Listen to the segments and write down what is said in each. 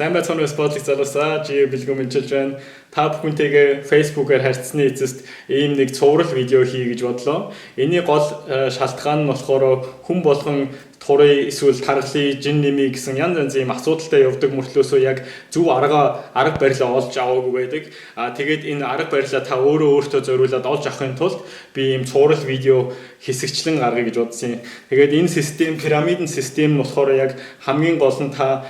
Сайн байцгаана уу, спортлог залуусаа. Чи бэлгүү мэдчилж байна. Та бүхэнтэйгээ Facebook-аар харьцсаны эцэст ийм нэг цуврал видео хий гэж бодлоо. Энийн гол шалтгаан нь болохоор хүн болгон турыг эсвэл таргалыг, жин нэмий гэсэн янз янзын юм асуудалтай явдаг мөртлөөсөө яг зөв арга барилаа олж аваагүй байдаг. А тэгээд энэ арга барилаа та өөрөө өөртөө зориулаад олж авахын тулд би ийм цуврал видео хэсэгчлэн гаргая гэж бодсон юм. Тэгээд энэ систем, пирамидын систем нь болохоор яг хамгийн гол нь та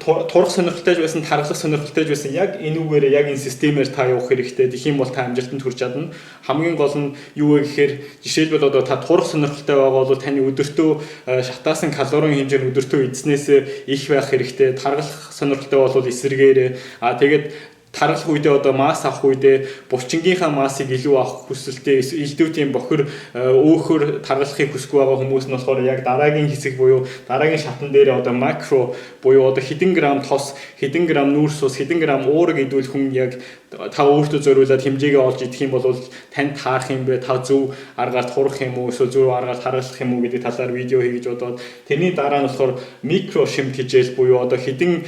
турах сонирхолтой байсан, таргалах сонирхолтой байсан, яг энүүгээрээ, яг энэ системээр та явах хэрэгтэй. Тэгэх юм бол та амжилтанд хүрч чадна. Хамгийн гол нь юу вэ гэхээр жишээлбэл, одоо та турах сонирхолтой байгаа бол таны өдөртөө шатаасан калорийн хэмжээ нь өдөртөө идснээс их байх хэрэгтэй. Таргалах сонирхолтой бол эсрэгээрээ. А тэгээд таргалах үедээ, одоо масс авах үедээ булчингийнхаа массыг илүү авах хүсэлтэй, илүү тийм бохир өөхөр таргалахыг хүсэхгүй байгаа хүмүүс нь болохоор яг дараагийн хэсэг буюу дараагийн шатан дээр одоо макро буюу одоо хэдэн грамм тос, хэдэн грамм нүүрс ус, хэдэн грамм уураг идвэл хүн яг та өөртөө зориулаад хэмжээгээ олж идэх юм бол танд таарах юм бэ, та зөв аргаар турах юм уу, эсвэл зөв аргаар таргалах юм уу гэдэг талаар видео хий гэж бодоод, тэрний дараа нь болохоор микро шимт хичээл буюу одоо хэдэн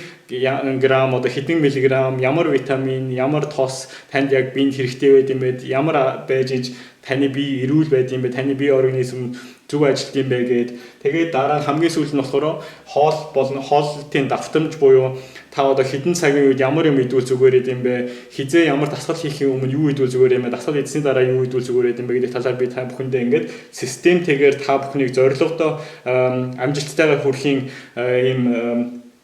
грамм, одоо хэдэн миллиграмм, ямар витамин, ямар тос танд яг биед хэрэгтэй байд юм бэ, ямар байж иж таны бие эрүүл байд юм бэ, таны бие организм зөв ажилт юм бэ гээд, тэгээд дараа нь хамгийн сүүлд нь болохоор хоол болон хооллолтын давтамж буюу та одоо хэдэн цагийн үед ямар юм идвэл зүгээр юм бэ, хэзээ ямар дасгал хийхийн өмнө юу идвэл зүгээр юм бэ, дасгал идсэний дараа юу идвэл зүгээр юм бэ гэдэг талаар би та бүхэндээ ингээд системтэйгээр та бүхнийг зорилгодоо амжилттайгаар хүрэхийн ийм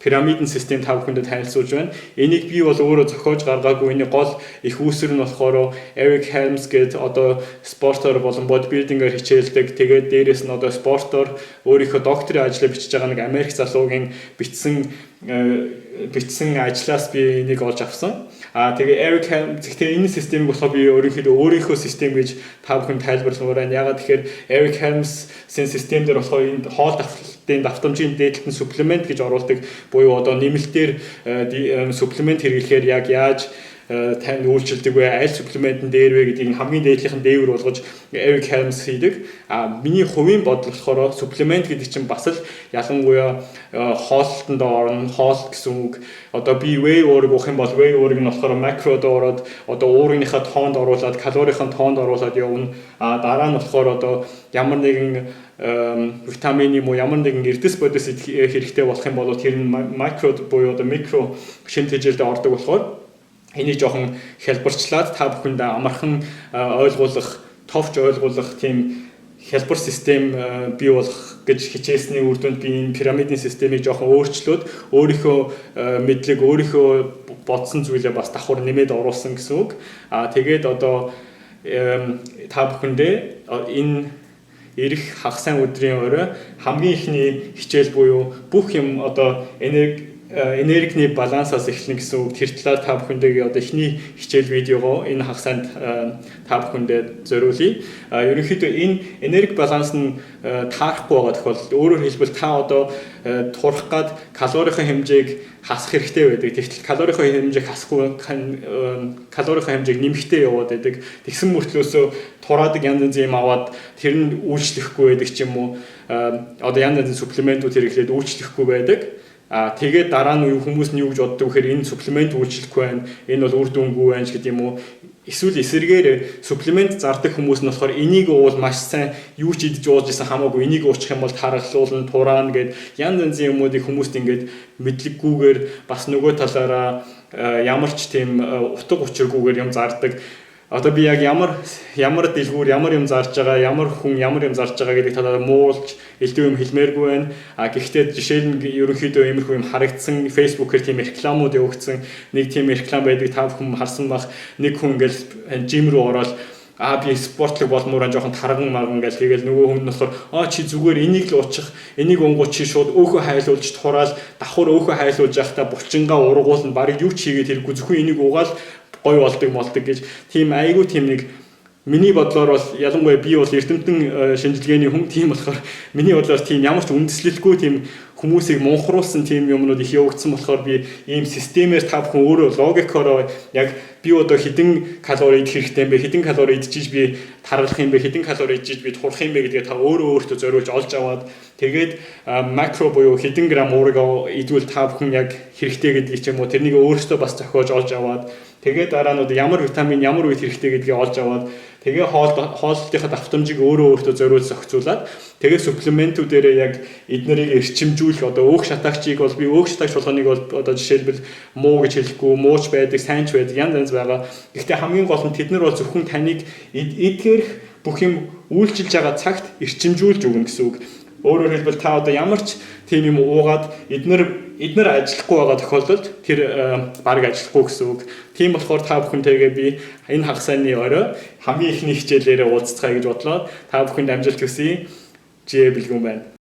пирамидын систем та бүхэндээ танилцуулж байна. Энийг би бол өөрөө зохиож гаргаагүй. Энэ гол эх үүсвэр нь болохоор Eric Helms гээд одоо спортоор болон бодибилдингээр хичээлдэг. Тэгээд дээрэс нь одоо спортоор өөрийнхөө докторийн ажлыг бичиж байгаа нэг Америк залуугийн бичсэн ажлаас би энийг олж авсан. А тэгээ Eric Helms, гэхдээ энэ системийг болохоор би өөрийнхөө систем гэж та бүхэн тайлбарламаар байна. Яагаад тэгэхээр Eric Helms-ийн систем дээр болохоор энд хоол давталтын давтамжийн дээд талд нь supplement гэж оруулдаг буюу одоо нэмэлтээр supplement хэрэглэхээр яг яаж танд үйлчилдэг вэ, аль supplement нь дээр вэ гэдгийг хамгийн дээдлийнх нь дээвэр болгож Eric Helms хийдэг. А миний хувийн бодол болохоор supplement гэдэг чинь бас л ялангуяа хоолтонд орно. Хоол гэсэн үг, одоо би whey уураг уух юм бол whey уураг нь болохоор макрод ороод одоо уургийнхаа тоонд оруулаад, калорийнхаа тоонд оруулаад явна. А дараа нь болохоор одоо ямар нэгэн витамин юм уу, ямар нэгэн эрдэс бодис хэрэгтэй болох юм бол тэр нь макро буюу одоо микро шимт хичээлдээ ордог болохоор энийг жоохон хялбарчлаад та бүхэндээ амархан ойлгуулах, товч ойлгуулах тийм хялбар систем бий болох гэж хичээсний үр дүнд би энэ пирамидын системийг жоохон өөрчлөөд, өөрийнхөө мэдлэг, өөрийнхөө бодсон зүйлээ бас давхар нэмээд оруулсан гэсэн үг. Аа тэгээд одоо та бүхэндээ энэ ирэх хагас сайн өдрийн орой хамгийн эхний хичээл буюу бүх юм одоо энергийн балансаас эхэлнэ гэсэн үг. Тэр талаар та бүхэндээ одоо эхний хичээл видеогоо энэ хагас сайнд та бүхэндээ зориулъя. Ерөнхийдөө энэ энерги баланс нь таарахгүй байгаа тохиолдолд, өөрөөр хэлбэл, та одоо турах гад калорийнхын хэмжээг хасах хэрэгтэй байдаг. Тэгтэл калорийнхын хэмжээг хасахгүй, калорийнхын хэмжээг нэмэхтэй яваад байдаг. Тэгсэн мөртлөөсөө тураадаг, янз янзын юм аваад тэр нь үйлчлэхгүй байдаг ч юм уу. Одоо янз янзын supplement үүд хэрэглээд үйлчлэхгүй байдаг. А тэгээд дараа нь хүмүүс нь юу гэж боддог вэхээр энэ supplement үйлчлэхгүй байна. Энэ бол үр дүнгүй байна ч гэдэг юм уу. Эсвэл эсрэгээр supplement зардаг хүмүүс нь болохоор энийг уул маш сайн, юу ч идэж ууж исэн хамаагүй энийг уучих юм бол таргалуулна, тураана гэд янз янзын юмнуудыг хүмүүст ингээд мэдлэггүйгээр, бас нөгөө талаараа ямар ч тийм утга учиргүйгээр юм зардаг. Одоо би яг ямар ямар дэлгүүр ямар юм зарж байгаа, ямар хүн ямар юм зарж байгаа гэдэг талаар муулж элдв юм хэлмээргүй байна. А гэхдээ жишээл нь ерөнхийдөө иймэрхүү юм харагдсан, Facebook-ээр тийм рекламууд явагдсан. Нэг тийм реклам байдаг, та бүхэн харсан бах. Нэг хүн ингээл gym рүү ороод, "А би спортлог болмоор жоохон тарган марган" гэл, тэгэл нөгөө хүн нь болохоор "А чи зүгээр энийг л уучих, энийг унгуу чи шууд өөхөө хайлуулж тураал, давхар өөхөө хайлуулж явахдаа булчингаа ургуулна, барыг юу ч хийгээд хэрэггүй, зөвхөн энийг угаал гоё болдог молдог" гэж тийм айгүй тийм нэг Миний бодлоор бол ялангуяа би бол эрдэмтэн шинжилгээний хүн, тийм болохоор миний бодлоор тийм ямар ч үндэслэлгүй, тийм хүмүүсийг мунхруулсан тийм юмнууд их явагдсан болохоор би ийм системээр та бүхэн өөрөө логикороо яг би одоо хэдэн калори идэх хэрэгтэй юм бэ, хэдэн калори идчихэж би таргалах юм бэ, хэдэн калори идчихэж би турах юм бэ гэдгээ та өөрөө өөртөө зориулж олж аваад, тэгээд макро буюу хэдэн грамм уурыг идвэл та бүхэн яг хэрэгтэй гэдгийг ч юм уу, тэрнийг өөрөөсөө бас зохиож олж аваад, тэгээд дараа нь одоо ямар витамин ямар үед хэрэгтэй гэдгийг олж аваад, тэгээ хооллолтынхаа давтамжийг өөрөө өөртөө зориулж зохицуулаад, тэгээ supplement үүдээрээ яг эднэрийг эрчимжүүлэх. Одоо өөх шатаагчийг бол би өөх шатаагч болгоныг бол одоо жишээлбэл муу гэж хэлэхгүй, мууч байдаг, сайн ч байдаг, янз янз байгаа. Гэхдээ хамгийн гол нь тэд нар бол зөвхөн таныг эдгээрх бүх юм үйлчилж байгаа цагт эрчимжүүлж өгнө гэсэн үг. Өөрөөр хэлбэл, та одоо ямар ч тийм юм уугаад эднэр ажиллахгүй байгаа тохиолдолд тэр баг ажиллахгүй гэсэн үг. Тийм болохоор та бүхэнтэйгээ би энэ хагас сайнны орой хамгийн эхний хичээлээрээ уулзцгаая гэж бодлоо. Та бүхэнд амжилт хүсье. Жээ бэлгүн байна.